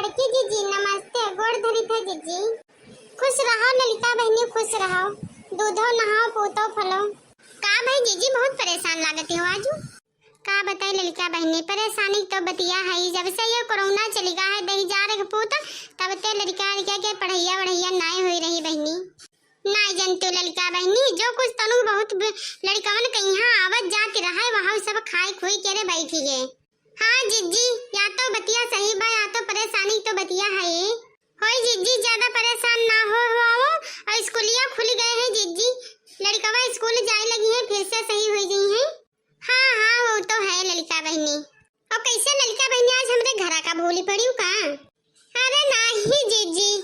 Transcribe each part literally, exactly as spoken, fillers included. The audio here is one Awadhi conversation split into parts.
बड़की जीजी नमस्ते, गोड़ धरी थे जीजी। खुश रहो ललिका बहिनी, खुश रहो, दूधो नहाओ, पूतो फलो। का भाई जीजी, बहुत परेशान लागत हो आजू? का बताई ललिका बहिनी, परेशानी तो बतिया है, जब से ये कोरोना चली गा है, दही जार के पूत, तब ते लड़का लड़का के पढ़ैया वढ़ैया नाय होई रही बहिनी। नाय जनते ललिका बहिनी, जो कुछ तनु बहुत ब-, लड़कवन के यहाँ आवत जात रहे, वहाँ सब खाए खुई के रे बैठी गए। हाँ जीजी, या तो बतिया सही बा, या तो परेशानी तो बतिया है। होई जीजी, ज्यादा परेशान ना हो, हो, हो, और स्कूलिया खुल गए हैं जीजी, लड़कवा स्कूल जाए लगी है, फिर से सही हो गई है। हाँ, हाँ, वो तो है ललिका बहिनी। और कैसे ललिका बहिनी आज हमरे घरा का भूली पड़ी का? अरे नाही जीजी,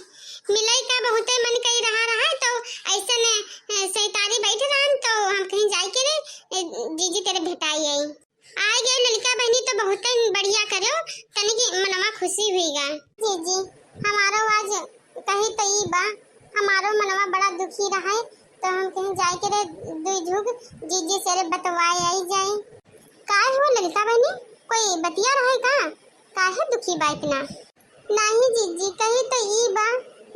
मिलई का बहुते मन कई रहा रहा तो ऐसे ने, ए, सैतारी बैठ रहन तो हम कहीं जाए के रे, ए, जीजी तेरे भेटाई आई। आए गए ललिका बहिनी तो बहुते बढ़िया करो, तनिक मनवा खुशी हुईगा। जीजी, हमारो आज कही तो ई बा, हमारो मनवा बड़ा दुखी रहा है, तो हम कहीं जाए के रे दुई झुक जीजी से रे बतवाए आई जाए। काहे हो ललिका बहिनी, कोई बतिया रहे का? काहे दुखी बा इतना? नाही जीजी, कही तो ई बा,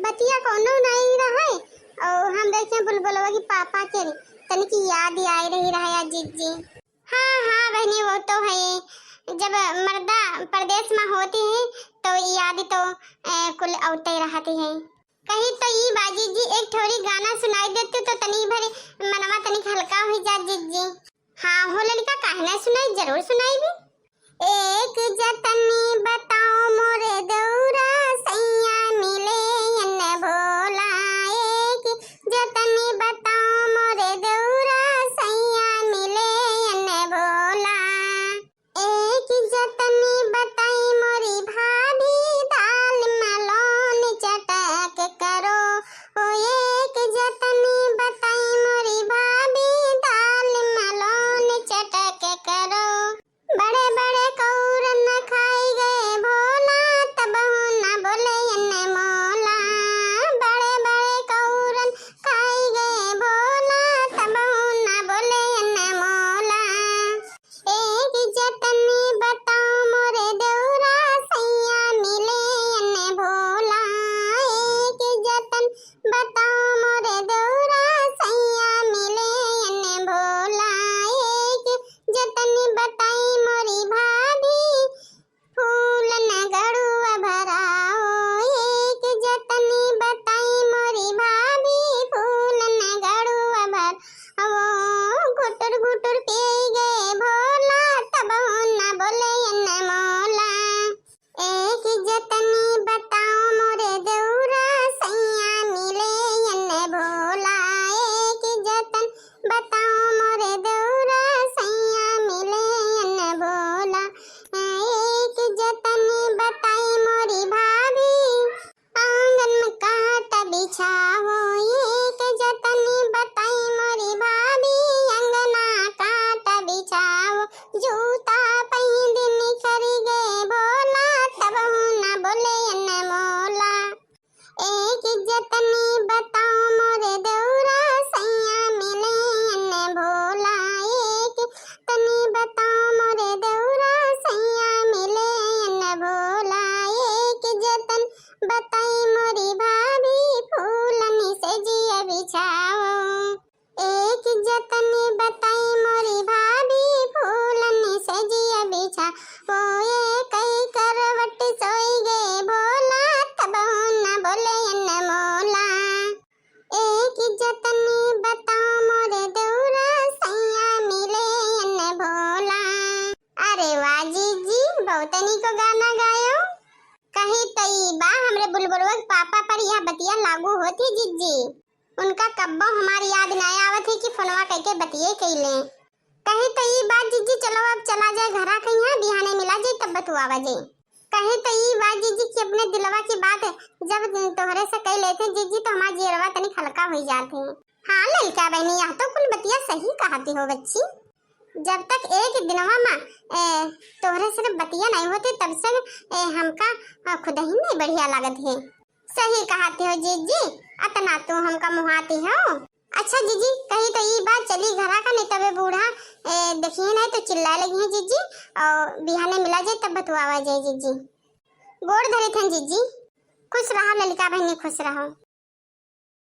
बतिया कोनो नहीं रहे, और हम देखे बुलबुलवा की पापा के तनिक याद आए रही रहा या जीजी। हाँ, हाँ बहिनी, वो तो है, जब मर्दा परदेस में होती है, तो याद तो, ए, कुल औते रहती है। कही तो ई बा जीजी, एक ठोरी गाना सुनाई देते तो तनी भर मनवा तनिक हल्का हुई जात जीजी। हाँ हो ललिका, काहे ना सुनाई, जरूर सुनाई भी। एक जतनी बताओ मोरे दौरा, सैया मिले अन भोला। एक जतनी बताओ मोरे दौरा, सैया मिले अन भोला। एक जतनी बताई मोरी भाभी, दाल में लौन चटक करो। ओ एक जतनी बताई मोरी भाभी, दाल में लौन चटक करो। बड़े बड़े कौरन खाई गए भोला, तबहु न बोले अन मोला। बड़े बड़े कौरन खाई गए भोला, तबहु न बोले अन मोला। एक जतनी बताओ मोरे देउरा, सैया मिले अन भोला। एक जतन बताओ मोरे देउरा, सैया मिले अन भोला। एक जतनी बताई मोरी भाभी, फूलन गड़ुआ भराओ। एक जतनी बताई मोरी भाभी, फूलन गड़ुआ भराओ। घुटुर घुटुर पी गए भोला, तबहु न बोले अन मोला। एक जतनी बताओ मोरे देउरा, सैया मिले अन भोला। एक जतन बताओ मोरे देउरा, सैया मिले अन भोला। एक जतनी बताई मोरी भाभी, आंगन में काट बिछावो। एक जतनी बताई मोरी भाभी, अंगना काट बिछावो। जूता पहिंद निखरि गए भोला, तबहु न बोले अन मोला। एक जतनी बताओ मोरे देउरा, सैया मिले अन भोला। एक तनी बताओ मोरे देउरा, सैया मिले अन भोला। एक जतन बताई मोरी भाभी, फूलन से जिया बिछाओ। एक जतनी बताई मोरी भाभी, फूलन से जिया बिछाओ। एक ही करवट सोई गए भोला, तबहु न बोले अन मोला। एक जतनी बताओ मोरे देउरा, सैया मिले अन भोला। अरे वाह जीजी, बहुत नीको गाना गायो। कही तो ई बा, हमरे बुलबुलवा के पापा पर यह बतिया लागू होती जीजी। उनका कब्बो हमार याद ना आवत है कि फोनवा कइके बतिये कइले। कही तो ई बात जीजी, चलो अब चला जाए घरा, कहीं बिहाने मिला जाए तब बतुआवा जाए। कही तो ई बात जीजी कि अपने दिलवा की बात जब तोहरे से कह लेते जीजी तो हमार जियरवा तनिक हल्का हो जात है। हाँ ललका बहनी, यह तो कुल बतिया सही कहती हो बच्ची। जब तक एक दिनवा में, ए, तोहरे से बतिया नहीं होती तब से, ए, हमका, अ, खुद ही नहीं बढ़िया लागत है। सही कहती हो जीजी, अतना तू हमका मुहाती हो। अच्छा जीजी, कही तो ई बात चली घरा का, नहीं तबे बूढ़ा, ए, देखिए नहीं तो चिल्लाए लगी है जीजी, और बिहाने मिला जाए तब बतुआवा जाए जीजी। गोड़ धरे थन जीजी। खुश रहो ललिता बहिनी, खुश रहो।